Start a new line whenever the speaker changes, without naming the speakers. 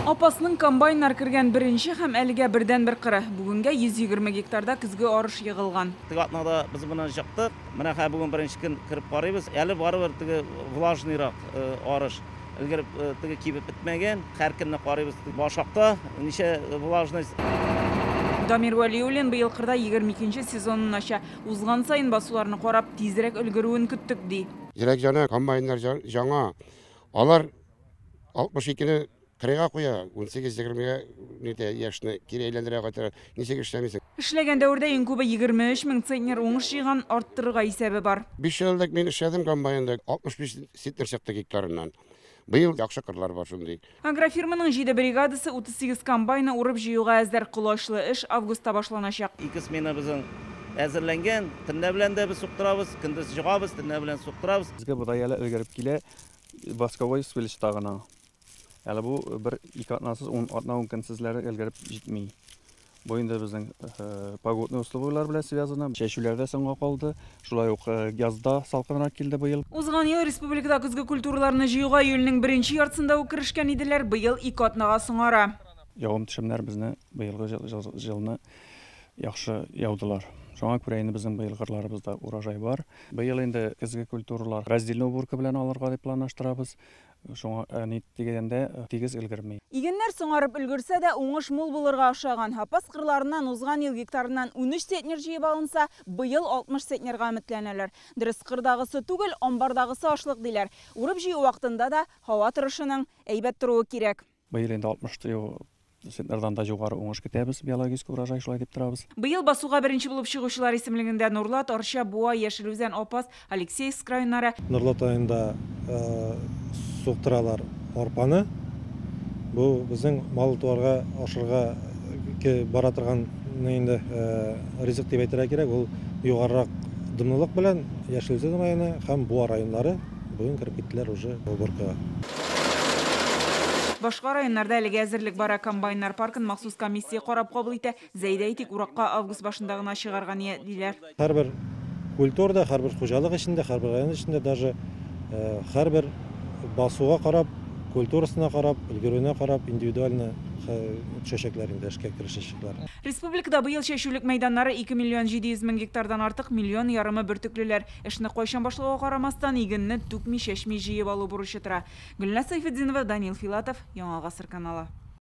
Апасның комбайннар кергән беренче һәм әлегә бердәнбер кыры. Бүгенгә 120 гектарда көзге арыш егылган.
Теге атнада без моны җыктык. Менә хәзер бүген беренче көн кереп карыйбыз. Әле барыбер теге влажныйрак арыш. Өлгереп теге кибеп бетмәгән. Һәр көнне карыйбыз башакта ничә влажность.
Дамир Вәлиуллин быел кырда 22 сезонын ача. Узган саен басуларны карап, тизрәк өлгерүен көттек, ди.
Зирәк җана, комбайннар жаңа. Алар 62-не кырыйга куя, 18-20-гә нитә яшьне кире әйләндерә кайтара. Ничек эшләмисең?
Эшләгән дәвердә иң күбе 23 мең центнер уңыш җыйган, арттырырга исәбе бар.
5 ел элек мин эшләдем комбайнда, 65 центнер чыкты гектарыннан. Быел яхшы кырлар бар шундый.
Агрофирманың 7 бригадасы 38 комбайны урып җыюга әзер. Колачлы эш августта башланачак.
Ике смена безнең әзерләнгән. Төнлә белән дә без суктырабыз, көндез җыгабыз, төнлә белән суктырабыз.
Безгә бодай әле өлгереп килә, восковой свеличта гына. Әле бу бер ике атнасыз, ун атна ун көнсезләре өлгереп җитми. Бу инде безнең погодный условияләр белән связано. Чәчүләр дә соңга калды. Шулай ук язда салкынрак килде быел.
Узган ел республикада көзге культураларны җыюга июльнең беренче яртысында ук керешкән иделәр, быел ике атнага соңара.
Явым төшемнәр безне быелгы елны яхшы яудылар. Шуңа күрә инде безнең быел кырларыбызда урожай бар. Быел инде көзге культуралар раздельный уборка белән алырга дип планлаштырабыз. Шуңа ни дигәндә тигез өлгерми.
Игеннәр соңарып өлгерсә дә уңыш мул булырга охшаган. Апас кырларыннан узган ел гектарыннан 13 центнер җыеп алынса, быел 60 центнерга өметләнәләр. Дөрес, кырдагысы түгел, амбардагысы ашлык диләр. Урып җыю вакытында да һава торышының әйбәт торуы кирәк.
Быел инде 60 центнердан да югары уңыш көтәбез, биологик урожай шулай дип торабыз.
Быел басуга беренче булып чыгучылар исемлегендә Нурлат, Арча, Буа, Яшел Үзән, Апас, Алексеевск районнары.
Нурлат районында суктыралар арпаны. Бу безнең мал-туарга ашырга бара торган инде ризык дип әйтергә кирәк. Ул югарырак дымлылык белән Яшел Үзән районы һәм Буа районнары бүген кереп киттеләр уже уборкага.
Башка районнарда әлегә әзерлек бара. Комбайннар паркын махсус комиссия карап кабул итә. Зәйдә әйтик, уракка август башында гына чыгарга ниятлиләр.
Һәрбер культурада, һәрбер хуҗалык эчендә, һәрбер район эчендә даже һәрбер басуга карап, культурасына карап, өлгерүенә карап, индивидуально төшәчәкләр инде, эшкә керешәчәкләр.
Республикада быел чәчүлек мәйданнары 2 миллион 700 мең гектардан артык, миллион ярымы бөртеклеләр. Эшне кайчан башлауга карамастан, игенне түкми, чәчми җыеп алу бурычы тора. Гөлназ Сайфетдинова, Данил Филатов, Яңа Гасыр каналы.